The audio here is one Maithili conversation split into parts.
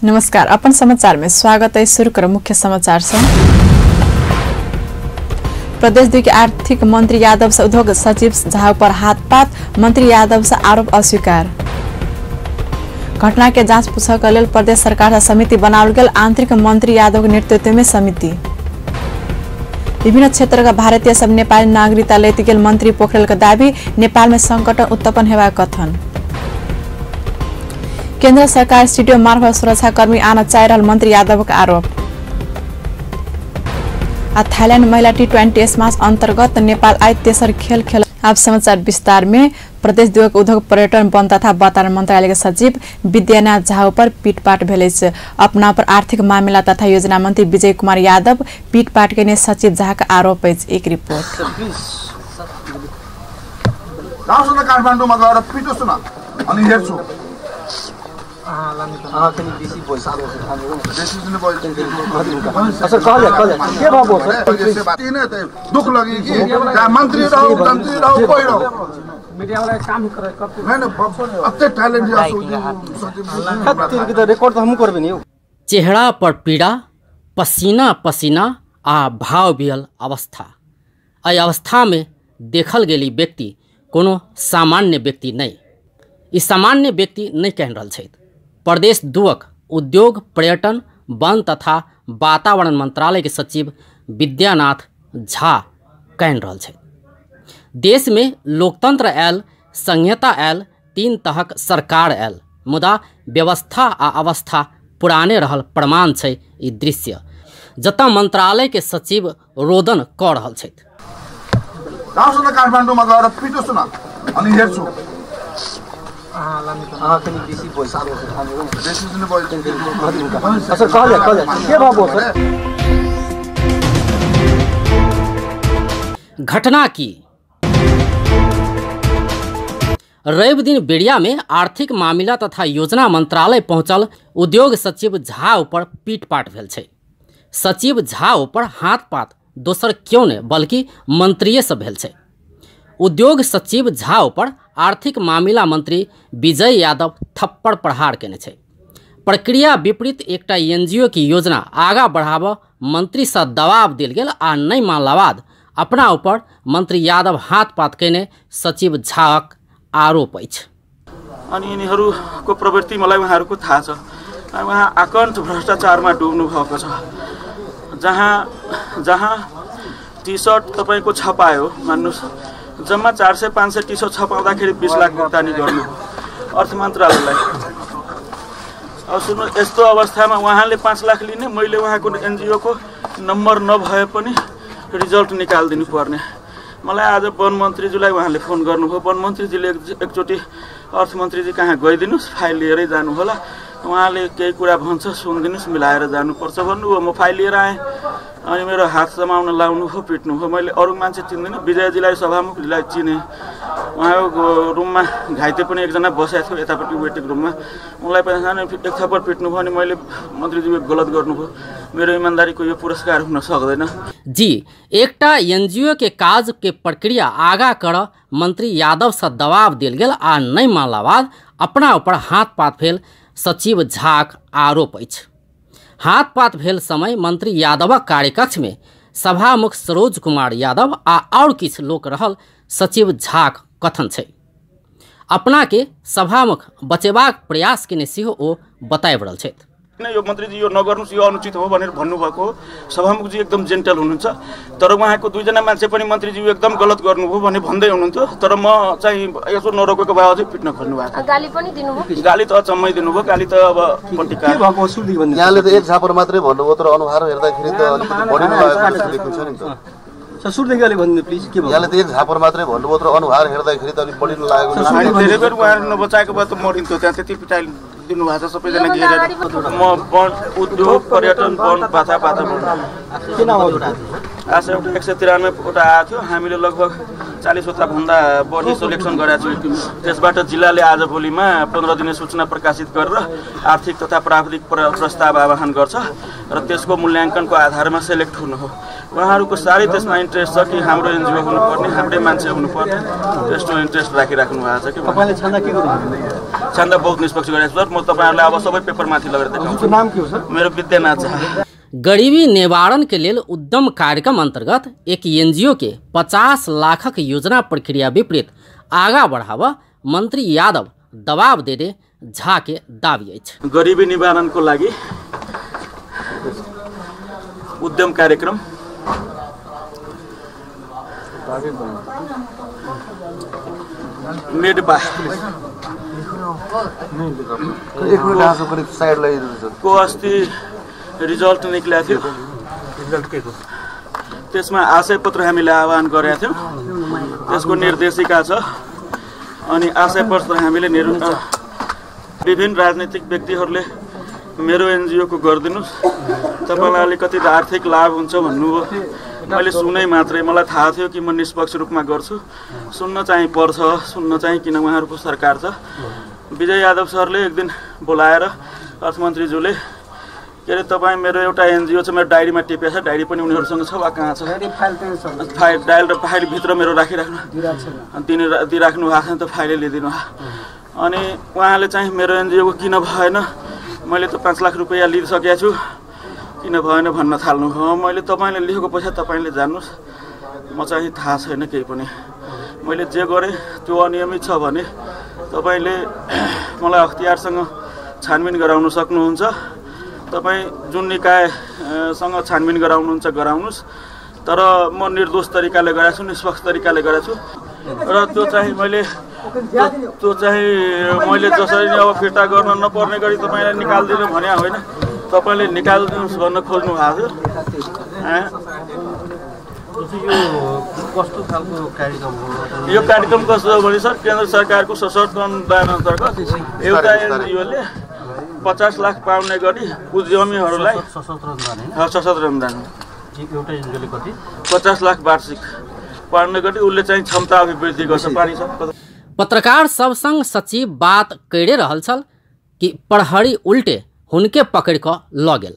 नमस्कार, अपन समाचार में स्वागत है। शुरू करो मुख्य समाचार से। प्रदेश 2 के आर्थिक मंत्री यादव से उद्योग सचिव झा पर हाथपात, मंत्री यादव से आरोप अस्वीकार। घटना के जांच पूछक के लेल प्रदेश सरकार समिति बनाओल गेल। आंतरिक मंत्री यादव के नेतृत्व में समिति। विभिन्न क्षेत्र का भारतीय सब नेपाली नागरिकता लैत गेल मंत्री पोखरेल के दावी, नेपाल में संकट उत्पन्न हेबाक कथन। केंद्र सरकार स्टूडियो मार्फत सुरक्षाकर्मी आन चाहि रहल मंत्री यादव के आरोप। आ थाईलैंड महिला T20 smash अंतर्गत नेपाल आइ तेसर खेल खेल। आप समाचार विस्तार में। प्रदेश 2 के उद्योग पर्यटन वन तथा वातावरण मंत्रालय के सचिव विद्यानाथ झा पर पीटपाट भेल अछि। अपना पर आर्थिक मामिला तथा योजना मंत्री विजय कुमार यादव पीटपाट केने सचिव झा के आरोप अछि। एक रिपोर्ट। दुख लगी कि मंत्री रहो मंत्री रहो कोई रहो रिकॉर्ड तो हम करबे नहीं। चेहरा पर पीड़ा, पसीना पसीना आ भाव विहल अवस्था। एहि अवस्था में देखल गेली व्यक्ति कोनो सामान्य व्यक्ति नहीं, ई सामान्य व्यक्ति नहीं कह रहल छथि। प्रदेश 2 उद्योग पर्यटन वन तथा वातावरण मंत्रालय के सचिव विद्यानाथ झा कह रहल छथि। देश में लोकतंत्र आयल, संहिता आयल, 3 तहक सरकार आयल, मुदा व्यवस्था आ अवस्था पुराने रहल प्रमाण छै ई दृश्य, जतऽ मंत्रालय के सचिव रोदन कऽ रहल छथि। काठमाडौँमा गएर पिटोस् न अनि हेर्छु। घटना की रवि दिन बेरिया में आर्थिक मामिला तथा योजना मंत्रालय पहुंचल उद्योग सचिव झा ऊपर पीटपाट भेल छै। सचिव झा ऊपर हाथपात दोसर क्यों ने बल्कि मंत्रिये से भेल छै। उद्योग सचिव झा ऊपर आर्थिक मामिला मंत्री विजय यादव थप्पड़ प्रहार केने छै। प्रक्रिया विपरीत एकटा एनजीओ की योजना आगा बढ़ाबऽ मंत्री से दबाव देल गेल आ नहि मानला बाद अपना ऊपर मंत्री यादव हाथपात केने सचिव झाक आरोप अछि। अनि यिनीहरूको प्रवृत्ति मलाई उहाँहरूको थाहा छ। उहाँ आकण्ठ भ्रष्टाचारमा डुब्नु भएको छ। जहाँ जहाँ टी सर्ट तपाईँको छपायो, मान्नुहोस् जम्मा 400-500 टी सर्ट छपाउँदाखेरि 20 लाख भुक्तानी गर्नु अर्थ मन्त्रालयलाई। अब सुन्नु, यस्तो अवस्थामा उहाँले 5 लाख लिने, मैले उहाँको एनजिओको नम्बर नभए पनि रिजल्ट निकालिदिनु पर्ने। मलाई आज वन मन्त्रीज्यूलाई उहाँले फोन गर्नुभयो। वन मन्त्रीजीले एकचोटि अर्थमन्त्रीजी कहाँ गइदिनुहोस्, फाइल लिएरै जानु होला, उहाँले केही कुरा भन्छ सुनिदिनुहोस्, मिलाएर जानुपर्छ भन्नुभयो। म फाइल लिएर आएँ अनि मेरो हात समाउन लाउनुभयो, पिट्नुभयो। मैले अरू मान्छे चिन्दिनँ, विजयजीलाई सभामुखजीलाई चिनेँ। उहाँको रुममा घाइते पनि एकजना बसेको थियो यतापट्टि वेटिङ रुममा, उनलाई पनि एक थप्पड पिट्नुभयो। अनि मैले मन्त्रीजीले गलत गर्नुभयो, मेरो इमान्दारीको यो पुरस्कार हुन सक्दैन। जी, एकटा एनजीओ के काज के प्रक्रिया आगा कर मंत्री यादव से दबाव देल गेल आ नहि मानला बाद अपना ऊपर हाथपात भेल सचिव झाक आरोप अछि। हाथपात भेल समय मंत्री यादवक कार्यकक्ष में सभामुख सरोज कुमार यादव आ और किछु लोक रहल सचिव झाक कथन छै। अपना के सभामुख बचेबाक प्रयास केने सेहो ओ बताबि रहल छथि। यो मन्त्रीजी यो नगर्नुहोस्, यो अनुचित हो भनेर भन्नुभएको हो। सभामुखजी एकदम जेन्टल हुनुहुन्छ, तर उहाँको दुईजना मान्छे पनि मन्त्रीजी एकदम गलत गर्नुभयो भने भन्दै हुनुहुन्थ्यो। तर म चाहिँ यसो नरोकेको भए अझै पिट्न खोज्नु भएको। गाली पनि दिनुभयो? गाली त अचम्मै दिनुभयो, गाली त अब पट्टिका यहाँले त एक झापर मात्रै भन्नुभयो, तर अनुहार हेर्दाखेरि त अलिकति बढी नै लागेको जस्तो देखिन्छ नि त। सर सुरुदेखि अलि भन्नु प्लिज, के भयो? यहाँले त एक झापर मात्रै भन्नुभयो, तर अनुहार हेर्दाखेरि त अलिक बढी नै लागेको जस्तो। धेरै बेर उहाँहरू नबचाएको भए त मरिन्थ्यो, त्यहाँ त्यति पिटाइ दिनुभएको छ सबैजना घेरेर। म वन उद्योग पर्यटन वन वातावरण आज एउटा 193 वटा आएको थियो। हामीले लगभग 40 वटा भन्दा बढी सेलेक्सन गरेका छौँ। त्यसबाट जिल्लाले आज भोलिमा 15 दिने सूचना प्रकाशित गरेर आर्थिक तथा प्राविधिक प्रस्ताव आह्वान गर्छ र त्यसको मूल्याङ्कनको आधारमा सेलेक्ट हुनु हो। उहाँहरूको साह्रै त्यसमा इन्ट्रेस्ट छ कि हाम्रो एनजिओ हुनुपर्ने, हाम्रै मान्छे हुनुपर्ने, त्यस्तो इन्ट्रेस्ट राखिराख्नु भएको छ। कि तपाईँले छान्दा के गर्नु? छान्दा बहुत निष्पक्ष गरेको छु सर। म तपाईँहरूलाई अब सबै पेपर माथि लगेर देखाउँछु। नाम के हो सर? मेरो विद्यानाथ झा। गरीबी निवारण के लेल उद्यम कार्यक्रम अंतर्गत एक एनजीओ के 50 लाखक योजना प्रक्रिया विपरीत आगा बढ़ावा मंत्री यादव दबाव देने झा के दावी अछि। गरीबी निवारण को लागि उद्यम कार्यक्रम मेड बाय को अस्ति रिजल्ट निक्लेको थियो, त्यसमा आशय पत्र हामीले आह्वान गरेका थियौँ, त्यसको निर्देशिका छ। अनि आशय पत्र हामीले विभिन्न राजनीतिक व्यक्तिहरूले मेरो एनजिओ को गरिदिनुहोस्, तपाईँलाई अलिकति आर्थिक लाभ हुन्छ भन्नुभयो। मैले सुने मात्रै, मलाई थाहा थियो कि म निष्पक्ष रूपमा गर्छु, सुन्न चाहिँ पर्छ, सुन्न चाहिँ किन उहाँहरूको सरकार छ। विजय यादव सरले एक दिन बोलाएर अर्थमन्त्रीज्यूले के अरे तपाईँ मेरो एउटा एनजिओ छ, मेरो डायरीमा टिपेको छ, डायरी पनि उनीहरूसँग छ वा कहाँ छ, फाइल डायल र फाइलभित्र मेरो राखिराख्नु दिइराख्नु भएको छ नि त, फाइलै लिइदिनु। अनि उहाँले चाहिँ मेरो एनजिओको किन भएन, मैले त 5 लाख रुपियाँ लिइसकेको छु, किन भएन भन्न थाल्नु। मैले तपाईँले लेखेको पैसा तपाईँले जान्नुहोस्, म चाहिँ थाहा छैन केही पनि, मैले जे गरेँ त्यो अनियमित छ भने तपाईँले मलाई अख्तियारसँग छानबिन गराउन सक्नुहुन्छ, तपाईँ जुन निकायसँग छानबिन गराउनुहुन्छ गराउनुहोस्, तर म निर्दोष तरिकाले गरेको छु, निष्पक्ष तरिकाले गरेको छु। र त्यो चाहिँ मैले जसरी नै अब फिर्ता गर्न नपर्ने गरी तपाईँलाई निकालिदिनु भने होइन, तपाईँले निकालिदिनुहोस् भन्न खोज्नु भएको थियो। कस्तो खालको कार्यक्रम हो यो? कार्यक्रम कस्तो हो भने सर, केन्द्र सरकारको सशक्त अनुदान अन्तर्गत एउटा एनजिओले 50 लाख पाउने गरी उद्यमीहरूलाई सशस्त्र अनुदान एउटा एनजिओले कति 50 लाख वार्षिक पाउने गरी उसले चाहिँ क्षमता अभिवृद्धि गर्छ। पानी छ। पत्रकार सबसँग सचिव बात कैरे रहल छल कि प्रहरी उल्टे हुनके पकड़ क ल गेल।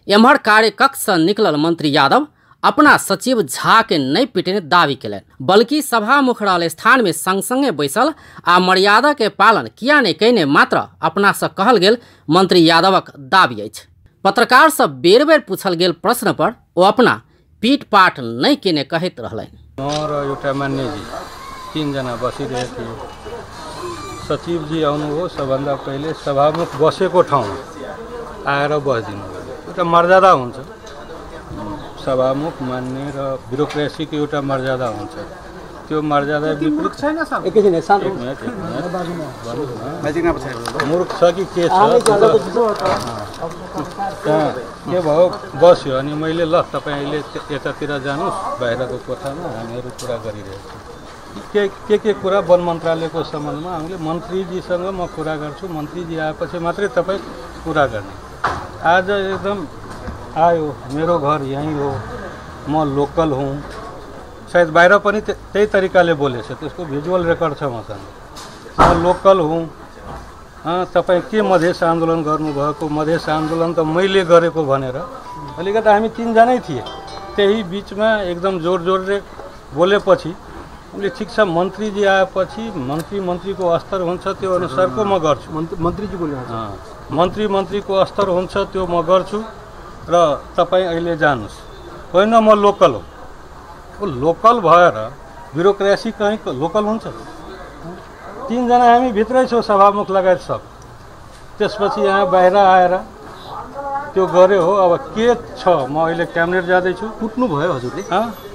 एम्हर कार्यकक्ष से निकलल मंत्री यादव अपना सचिव झा के नहीं पिटने दावी केलनि, बल्कि सभामुख रहल स्थान में संग संगे बैसल आ मर्यादा के पालन किया नहीं कयने मात्र अपना से कहल गेल मंत्री यादवक दावी अछि। पत्रकार सब बेर बेर पूछल गेल प्रश्न पर ओ अपना पीट पाट नहीं केने कहैत रहलनि। म र एउटा मान्यजी तीनजना बसिरहेको थियो। सचिवजी आउनुभयो, सबभन्दा पहिले सभामुख बसेको ठाउँमा आएर बसिदिनु भयो। एउटा मर्यादा हुन्छ, सभामुख मान्ने र ब्युरोक्रेसीको एउटा मर्यादा हुन्छ, त्यो मर्यादा विपरीत मूर्ख छ कि के छ त्यहाँ के भयो बस्यो। अनि मैले ल तपाईँ अहिले यतातिर जानुहोस् बाहिरको कोठामा, हामीहरू कुरा गरिरहेको छौँ के के के कुरा वन मन्त्रालयको सम्बन्धमा। हामीले मन्त्रीजीसँग म कुरा गर्छु, मन्त्रीजी आएपछि मात्रै तपाईँ कुरा गर्ने। आज एकदम आयो, मेरो घर यहीँ हो, म लोकल हुँ, सायद बाहिर पनि त्यही तरिकाले बोलेछ, त्यसको भिजुअल रेकर्ड छ मसँग। म लोकल हुँ, तपाईँ के मधेस आन्दोलन गर्नुभएको, मधेस आन्दोलन त मैले गरेको भनेर अलिकति हामी तिनजनै थिए। त्यही बिचमा एकदम जोर जोरले बोलेपछि मैले ठिक छ मन्त्रीजी आएपछि मन्त्री मन्त्रीको स्तर हुन्छ त्यो अनुसारको म गर्छु, मन्त्रीजी बोल्नु मन्त्री मन्त्रीको स्तर हुन्छ त्यो म गर्छु र तपाईँ अहिले जानुहोस्। होइन म लोकल हो, लोकल भएर ब्युरोक्रेसी कहीँ लोकल हुन्छ? तिनजना हामी भित्रै छौँ सभामुख लगायत सब। त्यसपछि यहाँ बाहिर आएर त्यो गऱ्यो हो। अब के छ, म अहिले क्याबिनेट जाँदैछु। कुट्नु भयो हजुरले?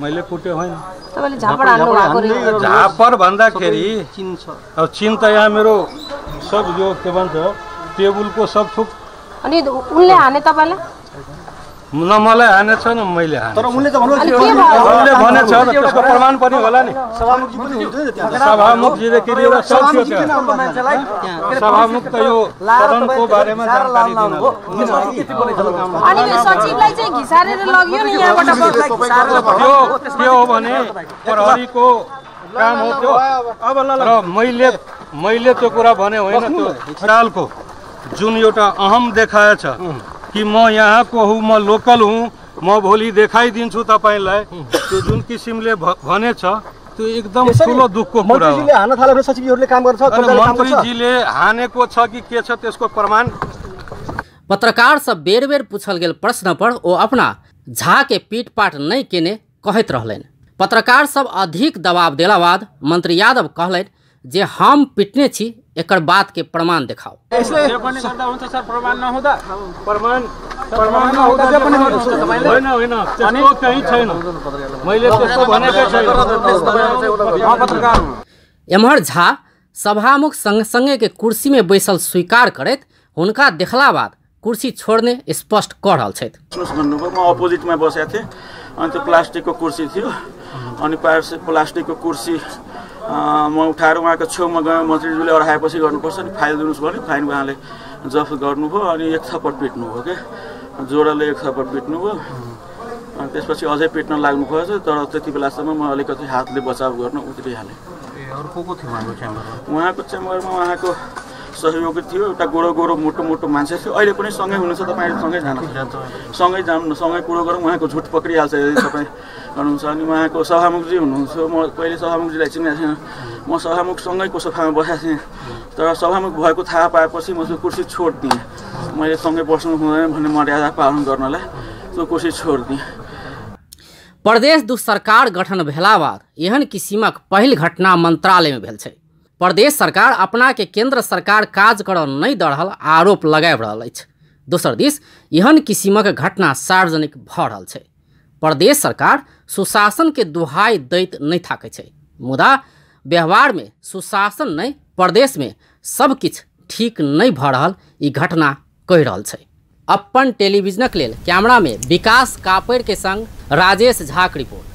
मैले कुट्यो होइन, झापर भन्दाखेरि अब चिन त यहाँ मेरो सब यो के भन्छ टेबुलको सब थोक। अनि उनले हाने तपाईँलाई? न मलाई हानेछ न मैले हाने। तर उनले त भन्नु उनले भनेछ त्यसको प्रमाण पनि होला नि। सभामुखजी पनि हुनुहुन्थ्यो नि त्यहाँ। सभामुखजीदेखि लिएर सब थियो त्यहाँ। सभामुख त यो सदनको बारेमा जानकारी दिनु। अनि सचिवलाई चाहिँ घिसारेर लग्यो नि यहाँबाट। यो के हो भने प्रहरीको काम हो त्यो। र मैले त्यो कुरा भने होइन, त्यो चालको जुन एउटा अहम देखाएछ कि म यहाँको हुँ, म लोकल हुँ, म भोलि देखाइदिन्छु तपाईँलाई, त्यो जुन किसिमले भनेछ त्यो एकदम ठुलो दुःखको कुरा हो। मन्त्रीजीले हान्न थाल्यो भने सचिवहरूले काम गर्छ, मन्त्रीजीले हानेको छ कि के छ त्यसको प्रमाण। पत्रकार सब बेर बेर पूछल गेल प्रश्न पर ओ अपना झा के पीटपाट नहीं केने कहैत रहलनि। पत्रकार सब अधिक दबाव देला बाद मंत्री यादव कहलनि जे हम पिटने छी, एकर बात के प्रमाण देखाओ। प्रमाण नहुँदा प्रमाण होइन होइन त्यस्तो कहीँ छैन, मैले त्यस्तो भनेकै छैन। एम्हर झा सभामुख संग के कुर्सी में बैसल स्वीकार करैत हुनका देखला बाद कुर्सी छोड़ने स्पष्ट कऽ रहल छथि। भन्नुभयो म अपोजिटमा बसेको थिएँ, अनि त्यो प्लास्टिकको कुर्सी थियो, अनि प्लास्टिकको कुर्सी म उठाएर उहाँको छेउमा गएँ। मन्त्रीज्यूले अराएपछि गर्नुपर्छ नि, फाइल दिनुहोस् भने फाइल उहाँले जफ गर्नुभयो, अनि एक थप्पड पिट्नुभयो क्या, जोडाले एक थप्पड पिट्नुभयो। अनि त्यसपछि अझै पिट्न लाग्नु भएछ, तर त्यति बेलासम्म म अलिकति हातले बचाव गर्न उत्रिहालेँ। उहाँको च्याम्बरमा उहाँको सहयोगी थियो, एउटा गोरो गोरो मोटो मोटो मान्छे थियो, अहिले पनि सँगै हुनुहुन्छ, तपाईँहरू सँगै जानु, सँगै जानु, सँगै कुरो गरौँ, उहाँको झुट पक्रिहाल्छ यदि तपाईँ गर्नुहुन्छ। अनि उहाँको सभामुखजी हुनुहुन्छ, म पहिले सभामुखजीलाई चिनेको थिएँ, म सभामुखसँगैको सोफामा बसेको थिएँ, तर सभामुख भएको थाहा पाएपछि म त्यो कुर्सी छोडिदिएँ। मैले सँगै बस्नु हुँदैन भन्ने मर्यादा पालन गर्नलाई त्यो कुर्सी छोडिदिएँ। प्रदेश दू सरकार गठन भेला बाद एहन किसिमक पहिल घटना मंत्रालय में भेल छै। प्रदेश सरकार अपना के केंद्र सरकार काज करऽ नहि दऽ रहल आरोप लगाबि रहल अछि। दोसर दिस एहन किसिमक घटना सार्वजनिक भऽ रहल छै। प्रदेश सरकार सुशासन के दुहाई दैत नहि थाकै छै, मुदा व्यवहार में सुशासन नहि, प्रदेश में सब किछु ठीक नहि भऽ रहल ई घटना कहि रहल छै। अपन टेलीविजनक लेल कैमरा में विकास कापड़ के संग राजेश झा के रिपोर्ट।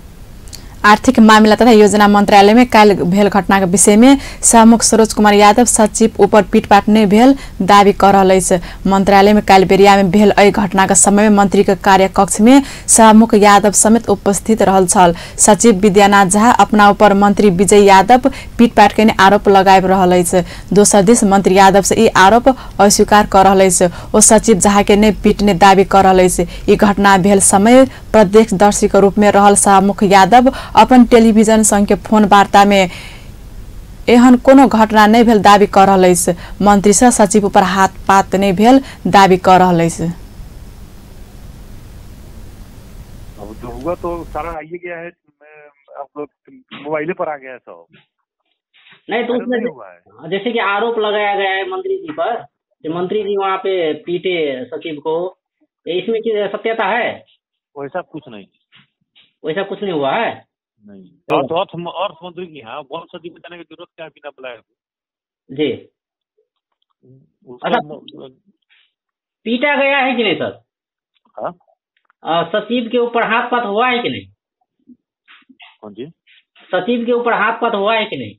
आर्थिक मामिला तथा योजना मंत्रालय में काल्हि भेल घटना के विषय में सभामुख सरोज कुमार यादव सचिव ऊपर पीटपाट नहीं भेल दावी कर रहल अछि। मंत्रालय में काल्हि बेरिया में भेल एहि घटना के समय में मंत्री के कार्यकक्ष में सभामुख यादव समेत उपस्थित रहल छल। सचिव विद्यानाथ झा अपना ऊपर मंत्री विजय यादव पीटपाट केने आरोप लगाबि रहल अछि। दोसर दिस मंत्री यादव से ई आरोप अस्वीकार कर रहल अछि। ओ सचिव झा के नहि पीटने दावी कर रहल अछि। ई घटना भेल समय प्रत्यक्षदर्शी के रूप में रहल सभामुख यादव अपन टेलीविजन संग के फोन वार्ता में एहन कोनो घटना नहीं भेल दावी कर रहल अछि। मंत्री से सचिव पर हाथ पात नहीं भेल दावी कर रहल अछि। अब जो हुआ तो सारा आइए गया है, अब मोबाइल पर आ गया है सब। नहीं तो उसमें हुआ है जैसे कि आरोप लगाया गया है मंत्री जी पर कि मंत्री जी वहाँ पे पीटे सचिव को, इसमें की सत्यता है? वैसा कुछ नहीं, वैसा कुछ नहीं हुआ है। नहीं तो अर्थ मंत्री की हाँ वन सचिव को जाने की जरूरत क्या बिना बुलाए जी। अच्छा, पीटा गया है कि नहीं सर? हाँ? सचिव के ऊपर हाथ पात हुआ है कि नहीं? कौन जी? सचिव के ऊपर हाथ पात हुआ है कि नहीं?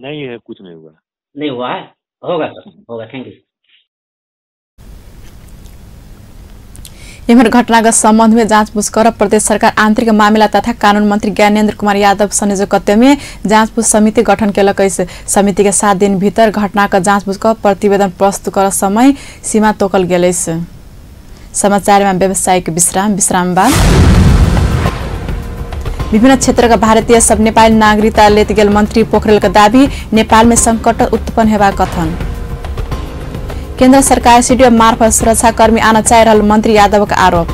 नहीं है, कुछ नहीं हुआ। नहीं हुआ है, होगा सर, होगा। Thank you. एम्हर घटनाक सम्बन्ध में जाँचबुझ कर प्रदेश सरकार आंतरिक मामिला तथा कानून मंत्री ज्ञानेन्द्र कुमार यादव संयोजकत्व में जाँचबुझ समिति गठन केलक अछि। समिति के 7 दिन भीतर घटनाक जाँचबुझ कर प्रतिवेदन प्रस्तुत कर समय सीमा तोकल गेल अछि। समाचार में व्यावसायिक विश्राम। विश्राम बाद विभिन्न क्षेत्रका भारतीय सब नेपाली नागरिकता लेत गेल मंत्री पोखरेल का दावी, नेपाल में संकट उत्पन्न हेबाक कथन। केन्द्र सरकार सीडीओ मार्फत सुरक्षाकर्मी आन चाहिरहल मंत्री यादवका आरोप।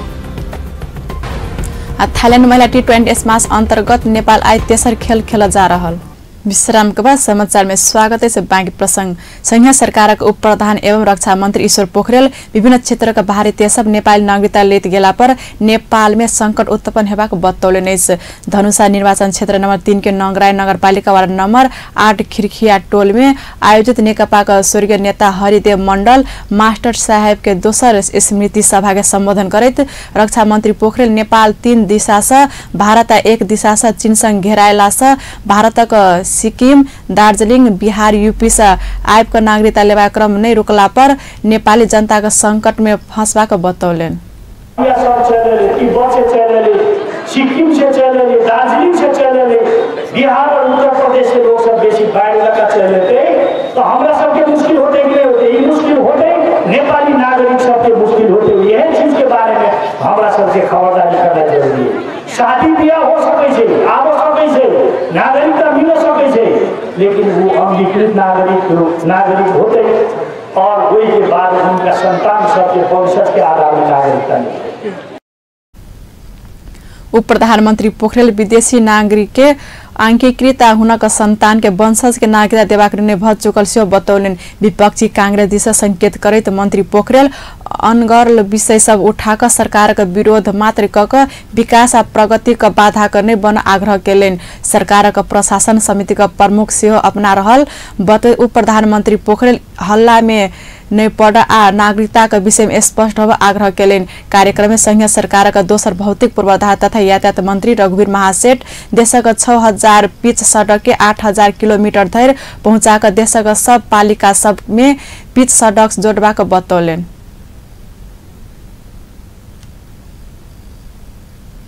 थाईल्याण्ड महिला T20 smash अन्तर्गत नेपाल आइ तेसर खेल खेल जा रहल। विश्राम के बाद समाचार में स्वागत है। बाँकी प्रसंग। संघीय सरकारक उप प्रधान एवं रक्षा मंत्री ईश्वर पोखरेल विभिन्न क्षेत्रक भारतीय सब नेपाली नागरिकता लेत गेला पर नेपाल में संकट उत्पन्न हेबाक बतौलनि अछि। धनुषा निर्वाचन क्षेत्र नंबर 3 के नंगराय नगरपालिका वार्ड नंबर 8 खिरखिया टोल में आयोजित नेकपाक स्वर्गीय नेता हरिदेव मंडल मास्टर साहेब के दोसर स्मृति सभा के सम्बोधन करैत रक्षा मंत्री पोखरेल नेपाल 3 दिशा से भारत आ 1 दिशा से चीन संग घेरायला से भारतक सिक्किम, दार्जिलिंग, बिहार, यूपी से आबि क नागरिकता लेबाक क्रम नहि रुकला पर नेपाली जनता के संकट में फंसबाक बतौलनि। सिक्किम से चल रहे, दार्जिलिंग से चल रहे, बिहार और उत्तर प्रदेश से लोग सब बेसी बाढ़ लगा चल रहे, तो हमरा सबके मुश्किल होते कि नहीं होते? ये मुश्किल होते, नेपाली नागरिक सबके मुश्किल होते। यह चीज के बारे में हमरा सबके खबरदारी करना जरूरी है। शादी ब्याह हो सकै छै, आबो सकै छै, नागरिकता मिल सकै छै, लेकिन वो अंगीकृत नागरिक होते और वही के बाद उनका संतान सबके वंशज के आधार में नागरिकता मिलते। उप प्रधानमंत्री पोखरेल विदेशी नागरिक के अंगीकृत आ हुनक संतान के वंशज के नागरिकता देबाक निर्णय भ चुकल सेहो बतौलनि। विपक्षी कांग्रेस दिस संकेत करैत मंत्री पोखरेल अनगर्ल विषय सब उठाक सरकारक विरोध मात्र क क विकास आ प्रगतिक बाधा नहि बन आग्रह केलनि। सरकारक प्रशासन समितिक प्रमुख सेहो अपना रहल बतैत उप प्रधानमंत्री पोखरेल हल्ला में नहि पड़ आ नागरिकताक विषय में स्पष्ट होब आग्रह केलनि। कार्यक्रम में संघीय सरकारक दोसर भौतिक पूर्वाधार तथा यातायात मंत्री रघुवीर महासेठ देशक 6000 पिच सड़क के 8000 किलोमीटर धरि पहुंचाक देशक सब पालिका सब में पिच सड़क जोड़बाक बतौलनि।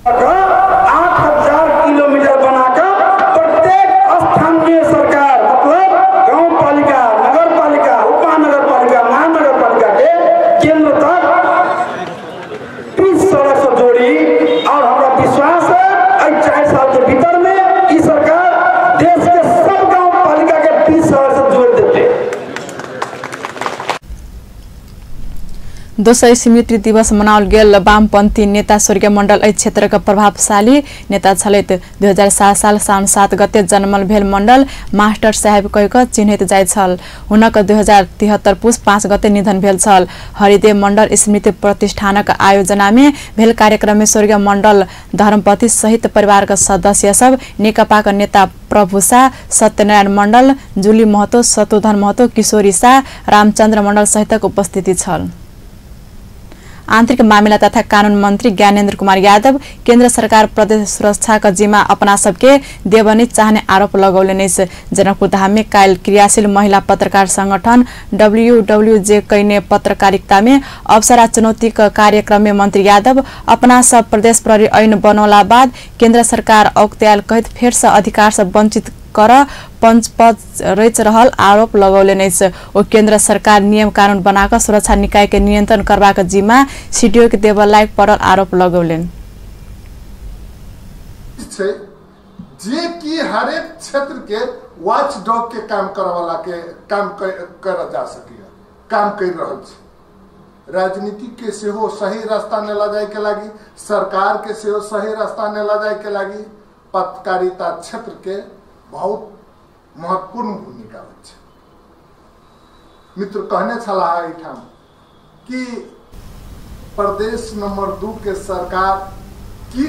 8000 किलोमीटर बनाकर प्रत्येक स्थानीय सरकार मतलब गांव पालिका, नगर पालिका, उपमहानगर पालिका, महानगर पालिका के केंद्र तक पिच सड़क से जोड़ी। और हमारा विश्वास है 4 साल के भीतर में ई सरकार देश के सब गांव पालिका के पिच सड़क से जोड़ देते। दोसर स्मृति दिवस मनाओल गेल वामपंथी नेता स्वर्गीय मंडल एहि क्षेत्रक प्रभावशाली नेता छलथि। 2007 साल साउन 7 गते जन्मल भेल मंडल मास्टर साहेब कहि क चिन्हैत जाइत छल। हुनक 2073 पुस 5 गते निधन भेल छल। हरिदेव मंडल स्मृति प्रतिष्ठानक आयोजना में भेल कार्यक्रम में स्वर्गीय मंडल धर्मपति सहित परिवारक सदस्य सब, नेकपाक नेता प्रभु शाह, सत्यनारायण मंडल, जुली महतो, शत्रुघ्न महतो, किशोरी शाह, रामचंद्र मंडल सहितक उपस्थिति छल। आंतरिक मामिला तथा कानून मंत्री ज्ञानेन्द्र कुमार यादव केन्द्र सरकार प्रदेश सुरक्षाक जिम्मा अपना सबके देबनी चाहने आरोप लगौलनि अछि। जनकपुर धाम में काल्हि क्रियाशील महिला पत्रकार संगठन डब्ल्यूडब्ल्यूजे कयने पत्रकारिता में अवसर आ चुनौतीक कार्यक्रम में मंत्री यादव अपना सब प्रदेश प्रहरी ऐन बनौला बाद केन्द्र सरकार औकत्याल कहैत फेर से अधिकार से वंचित कर पंचपद रचि रहल आरोप लगौलनि अछि। ओ केन्द्र सरकार नियम कानून बनाकऽ सुरक्षा निकाय के नियंत्रण करबाक जिम्मा सीडीओ के देबऽ लायक पड़ल आरोप लगौलनि। जे कि हरेक क्षेत्र के वॉच डॉग के काम करवाला के काम कर जा सके काम कर रहल छै। राजनीति के सेहो सही रास्ता ने ला जाय के लागी, सरकार के सेहो सही रास्ता ने ला जाय के लागी पत्रकारिता क्षेत्र के बहुत महत्वपूर्ण भूमिका होइ छै। मित्र कहने छलाह एहिठाम कि प्रदेश नंबर 2 के सरकार की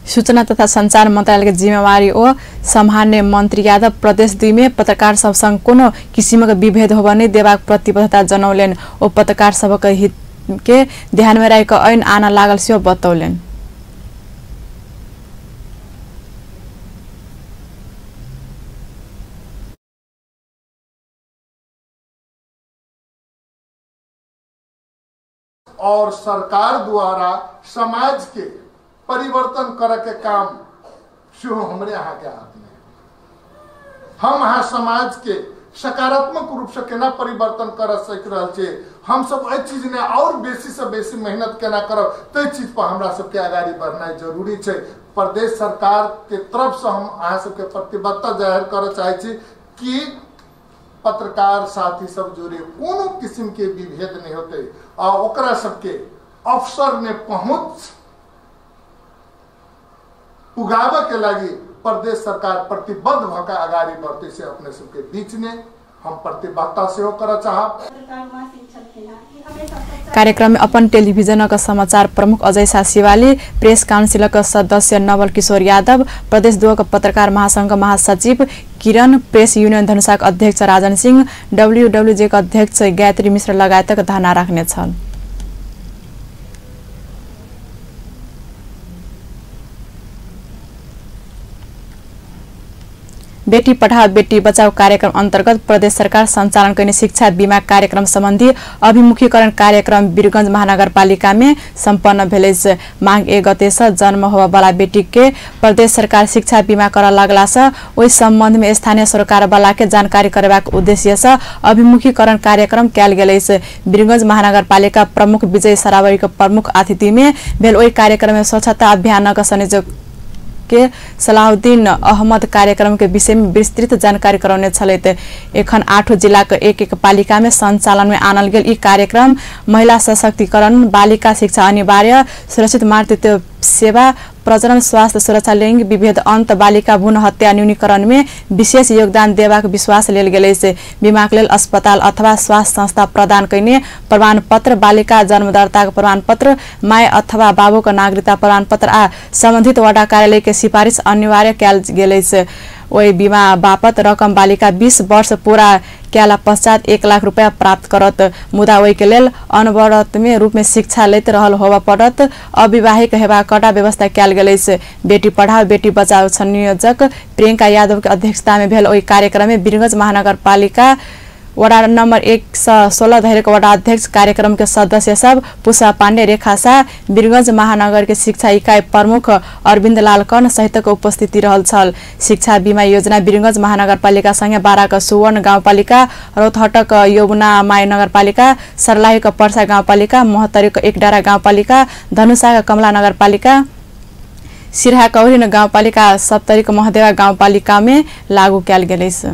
सूचना तथा संचार मंत्रालय के जिम्मेवारी ओ सम्हाल्ने मंत्री यादव प्रदेश 2 में पत्रकार सब संग कोनो किसिमक विभेद होब नहि देबाक प्रतिबद्धता जनौलनि। ओ पत्रकार सबक हित के ध्यान में राखि क ऐन आना लागल सेहो बतौलनि। और सरकार द्वारा समाज के परिवर्तन करे के काम सेहो हमरे अहाँ के हाथ में। हम अहाँ समाज के सकारात्मक रूप से केना परिवर्तन कर सक रहल छी, हम सब एहि चीज ने और बेसी से बेसी मेहनत केना करब, ताहि चीज पर हमरा सबके अगाड़ी बढ़नाइ जरूरी छै। प्रदेश सरकार के तरफ से हम अहाँ सबके प्रतिबद्धता जाहिर करऽ चाहै छी कि पत्रकार साथी सब जुड़े कोनो किस्म के विभेद नहीं होते आ ओकरा सबके अवसर ने पहुंच पुगावे के लागी प्रदेश सरकार प्रतिबद्ध भऽ कऽ अगाडि बढ़तै से अपने सबके बीचमे हम प्रतिबद्धता सेहो करऽ चाहब। कार्यक्रम में अपन टेलीविजनक समाचार प्रमुख अजय शाह शिवाली, प्रेस काउंसिलक सदस्य नवल किशोर यादव, प्रदेश 2 के पत्रकार महासंघ महासचिव किरण, प्रेस यूनियन धनुषाक अध्यक्ष राजन सिंह, डब्ल्यूडब्ल्यूजे के अध्यक्ष गायत्री मिश्र लगायतक धारणा राख्ने छन्। बेटी पढ़ाओ बेटी बचाओ कार्यक्रम अंतर्गत प्रदेश सरकार संचालन गर्ने शिक्षा बीमा कार्यक्रम सम्बन्धी अभिमुखीकरण कार्यक्रम वीरगंज महानगरपालिका में सम्पन्न भेल अछि। माघ 1 गते से जन्म होबयवला बेटी के प्रदेश सरकार शिक्षा बीमा करऽ लगला से ओहि सम्बन्ध में स्थानीय सरकार वाला के जानकारी करेबाक उद्देश्य से अभिमुखीकरण कार्यक्रम कयल गेल अछि। वीरगंज महानगरपालिका प्रमुख विजय सरावरी के प्रमुख अतिथि में भेल ओहि कार्यक्रम में स्वच्छता अभियानक संयोजक के सलाहुद्दीन अहमद कार्यक्रम के विषय में विस्तृत जानकारी करौने छलथि। एखन 8 जिला के एक एक पालिका में संचालन में आनल गेल ई कार्यक्रम महिला सशक्तिकरण, बालिका शिक्षा अनिवार्य, सुरक्षित मातृत्व सेवा, प्रजनन स्वास्थ्य सुरक्षा, लिंग विभेद अंत, बालिका भ्रूण हत्या न्यूनीकरण में विशेष योगदान देबाक विश्वास लेल गेल अछि। बीमाक लेल अस्पताल अथवा स्वास्थ्य संस्था प्रदान कयने प्रमाणपत्र, बालिका जन्मदर्ताक प्रमाणपत्र, my अथवा बाबूक नागरिकता प्रमाणपत्र आ संबंधित वडा कार्यालय के सिफारिश अनिवार्य कयल गेल अछि। ओहि बीमा बापत रकम बालिका 20 वर्ष पूरा कयला पश्चात 1 लाख रुपया प्राप्त करत, मुदा ओहि के लेल अनवरत में रूप में शिक्षा लैत रहल होबय पड़त। अविवाहित हेबाक कड़ा व्यवस्था कयल गेल अछि। बेटी पढ़ाओ बेटी बचाओ संयोजक प्रियंका यादव के अध्यक्षता में भेल ओहि कार्यक्रम में वीरगंज महानगरपालिका वडा नंबर 1 से 16 धरि के वडा अध्यक्ष, कार्यक्रम के सदस्य सब पुष्पा पांडे, रेखा शाह, वीरगंज महानगर के शिक्षा इकाई प्रमुख अरविंद लाल कर्ण सहितक उपस्थिति रहल छल। शिक्षा बीमा योजना वीरगंज महानगरपालिका सँगे बारा के सुवर्ण गाउँपालिका, रौतहटक यमुना my नगरपालिका, सर्लाही के पर्सा गाउँपालिका, महोत्तरी के एकडारा गाउँपालिका, धनुषा के कमला नगरपालिका, सिरहा कौरिन गाउँपालिका, सप्तरी के महदेवा गाउँपालिका में लागू कयल गेल अछि।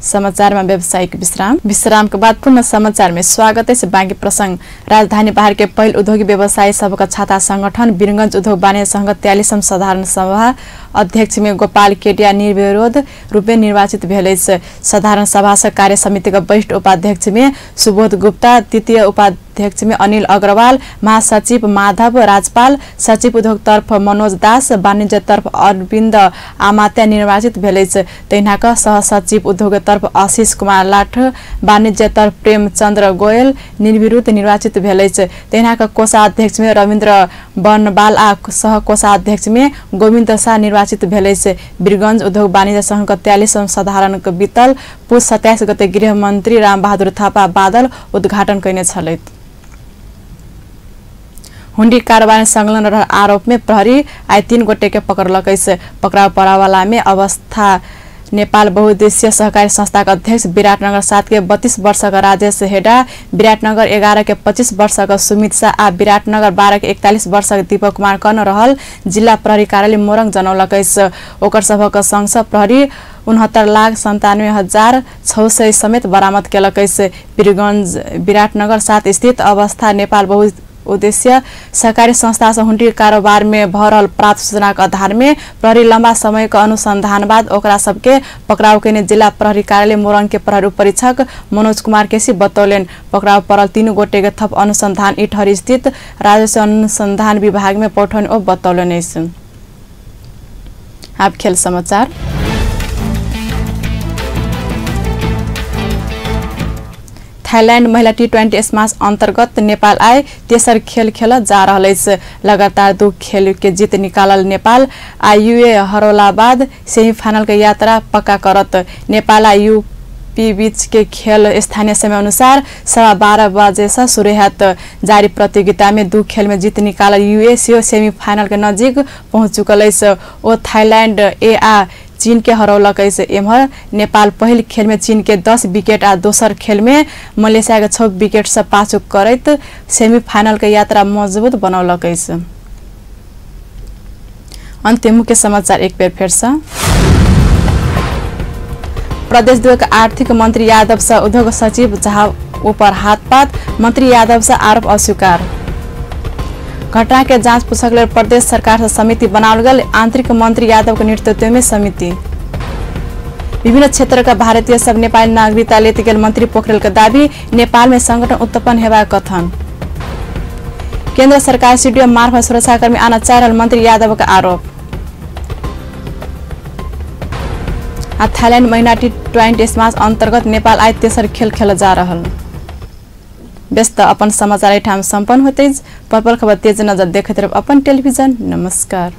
समाचार में व्यावसायिक विश्राम। विश्राम के बाद पुनः समाचार में स्वागत है। बाँकी प्रसंग। राजधानी बाहर के पहिल उद्योगी व्यवसायी सबका छाता संगठन वीरगंज उद्योग वाणिज्य संघ 43औं साधारण सभा अध्यक्ष में गोपाल केडिया निर्विरोध रूप में निर्वाचित भेल अछि। साधारण सभा से कार्य समिति के वरिष्ठ उपाध्यक्ष में सुबोध गुप्ता, तृतीय उपाध्यक्ष में अनिल अग्रवाल, महासचिव माधव राजपाल, सचिव उद्योग तर्फ मनोज दास, वाणिज्य तर्फ अरविंद आमात्या निर्वाचित भेल अछि। तहिना क सहसचिव उद्योग तर्फ आशीष कुमार लाठ, वाणिज्य तर्फ प्रेमचंद्र गोयल निर्विरोध निर्वाचित भेल अछि। तहिना क कोषाध्यक्ष में रविन्द्र बनवाल आ सहकोषाध्यक्ष में गोविन्द शाह निर्वाचित भेल अछि। वीरगंज उद्योग वाणिज्य संघ के 43औं साधारण के बीतल पुस 27 गते गृह मंत्री रामबहादुर थापा बादल उद्घाटन कयने छलथि। हुंडी कारोबार संलग्न रहल आरोप में प्रहरी आइ 3 गोटे के पकड़लक अछि। पकड़ाव पड़ावाला में अवस्था नेपाल बहुउद्देशीय सहकारी संस्था के अध्यक्ष विराटनगर 7 के 32 वर्षक राजेश हेडा, विराटनगर 11 के 25 वर्षक सुमित शाह आ विराटनगर 12 के 41 वर्षक दीपक कुमार कर्ण रहल जिल्ला प्रहरी कार्यालय मोरङ जनौलक अछि। ओकर सभक संगसँ प्रहरी 69,97,600 समेत बरामद केलक अछि। वीरगंज विराटनगर 7 स्थित अवस्था नेपाल बहुउद्देशीय सहकारी संस्था से हुंडी कारोबार में भऽ रहल प्राप्त सूचना के आधार में प्रहरी लंबा समय के अनुसंधान बाद ओकरा सबके पकड़ाव कयने जिला प्रहरी कार्यालय मोरङ के प्रहरी उपरीक्षक मनोज कुमार केसी बतौलनि। पकड़ाव पड़ल 3 गोटे के थप अनुसंधान इटहरी स्थित राजस्व अनुसंधान विभाग में पठौने ओ बतौलनि अछि। आब खेल समाचार। थाईलैंड महिला T20 smash अंतर्गत नेपाल आइ तेसर खेल खेल जा रहल अछि। लगातार 2 खेल के जीत निकालल नेपाल आ यूए हरौला बाद सेमीफाइनल के यात्रा पक्का करत। नेपाल आ यूपी बीच के खेल स्थानीय समय अनुसार 12:15 बजे से शुरू हैत। जारी प्रतियोगिता में 2 खेल में जीत निकालल यूए सेहो सेमीफाइनल के नजीक पहुंच चुकल अछि। ओ थाईलैंड ए आ चीन के हरौलक अछि। एम्हर नेपाल पहिल खेल में चीन के 10 विकेट आ दोसर खेल में मलेशिया के 6 विकेट से पाछू करैत सेमीफाइनल के यात्रा मजबूत बनौलक अछि। अंतिम मुख्य समाचार एक बेर फेर से। प्रदेश 2 के आर्थिक मंत्री यादव से उद्योग सचिव झा ऊपर हाथपात, मंत्री यादव से आरोप अस्वीकार। घटना के जांच पूछक लेल प्रदेश सरकार से समिति बनाओल गेल। आंतरिक मंत्री यादव के नेतृत्व में समिति। विभिन्न क्षेत्र का भारतीय सब नेपाली नागरिकता लेत गेल मंत्री पोखरेल के दावी। नेपाल में संगठन उत्पन्न हेबाक कथन। केंद्र सरकार सीडीओ मार्फत सुरक्षाकर्मी आना चाह रहल मंत्री यादव के आरोप। आ थाईलैंड महिला T20 smash अंतर्गत नेपाल आइ तेसर खेल खेल जा रहल। व्यस्त अपन समाचार एहिठाम सम्पन्न होते। पल पल खबर तेज नजर देखैत रहब अपन टेलिभिजन। नमस्कार।